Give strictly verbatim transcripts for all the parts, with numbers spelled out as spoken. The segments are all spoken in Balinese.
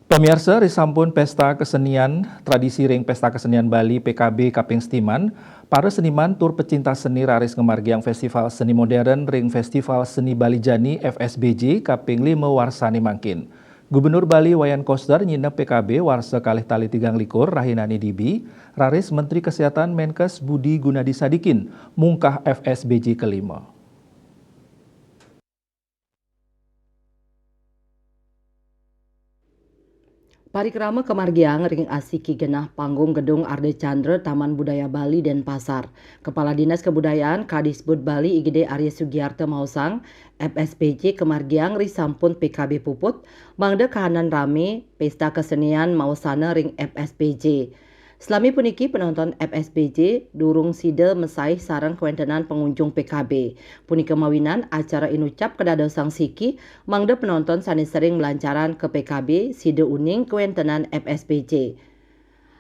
Pamiarsa, ri sampun Pesta Kesenian, Tradisi ring Pesta Kesenian Bali P K B kaping setiman, para seniman tur pecinta seni raris ngamargiang Festival Seni Modern ring Festival Seni Bali Jani F S B J kaping lima warsane mangkin. Gubernur Bali Wayan Koster nyineb P K B warsa kalih tali tigang likur rahinane dibi, raris Menteri Kesehatan Menkes Budi Gunadi Sadikin mungkah F S B J kelima. Parikrama kamargiang ring asiki genah Panggung Gedung Ardha Candra Taman Budaya Bali, Denpasar. Kepala Dinas Kebudayaan Kadisbud Bali I G D Arya Sugiarto maosang, F S B J kamargiang ri sampun P K B puput, mangda kahanan rame pesta kesenian maosana ring F S B J. Salami puniki, penonton F S B J durung sida mesaih sareng kawentenan pangunjung P K B. Punika mawinan acara inucap kadadosang siki, mangda penonton sane sering malancaran ka P K B sida uning kawentenan F S B J.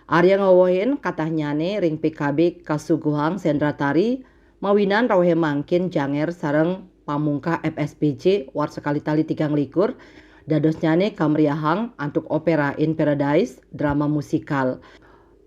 Arya ngawehin katahnyane ring P K B kasuguhang sendratari, mawinan rawehe mangkin janger sareng pamungkah F S B J warsa kalih tali tigang likur, dadosnyane kamriahang antuk Opera in Paradise, drama musikal.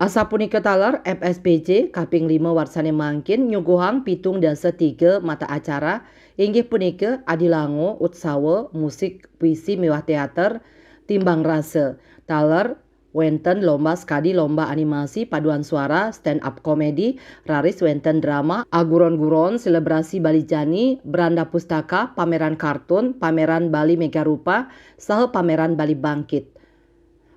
Asapunika taler F S B J kaping lima warsane mangkin nyuguhang pitung dasa tiga mata acara, inggih punika Adilango, Utsawa, Musik, Puisi miwah Teater, Timbang Rasa. Taler wenten lomba sakadi lomba animasi, paduan suara, stand up comedy, raris wenten drama, aguron-guron, selebrasi Bali Jani, Branda Pustaka, pameran kartun, pameran Bali Mega Rupa, saha pameran Bali Bangkit.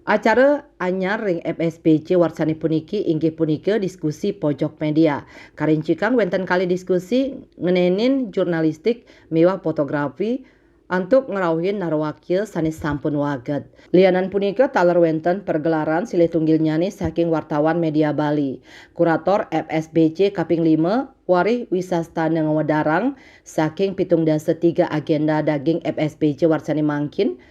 Acara anyar ring F S B J warsane puniki inggih punika diskusi pojok media. Karincikang wenten kalih diskusi ngenenin jurnalistik miwah fotografi antuk ngrauhin narwakya sane sampun waged. Lianan punika, taler wenten pergelaran silih tunggilnyane saking wartawan media Bali. Kurator F S B J kaping lima, Warih Wisastana, ngawedarang saking pitung dasa tiga agenda daging F S B J warsane mangkin.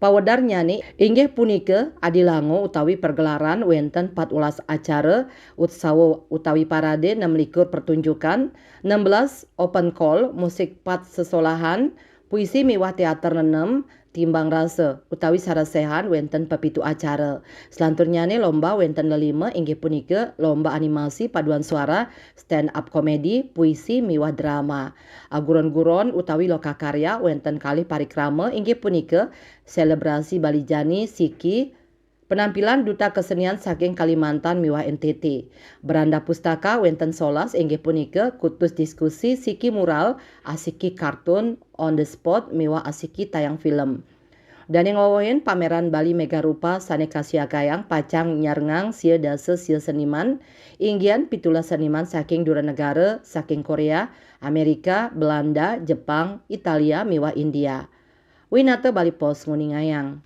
Pawedarnyane inggih punika Adilango utawi pergelaran wenten pat welas acara, Utsawa utawi parade nem likur pertunjukan, enam belas open call, musik pat sesolahan, puisi miwah teater nenem, Timbang Rasa utawi sarasehan wenten pepitu acara. Selanturnyane lomba wenten lelima, inggih punika lomba animasi, paduan suara, stand up comedy, puisi miwah drama. Aguron-guron utawi lokakarya wenten kalih parikrama, inggih punika selebrasi Bali Jani, siki, penampilan duta kesenian saking Kalimantan miwah N T T. Beranda pustaka wenten solas, inggih punika kutus diskusi, siki mural, asiki kartun, on the spot, miwah asiki tayang film. Dane ngawehin, pameran Bali Mega Rupa sane kasiagayang pacang nyarengang sia dasa sia seniman, inggihan pitulas seniman saking dura negara, saking Korea, Amerika, Belanda, Jepang, Italia, miwah India. Winata Bali Post nguningayang.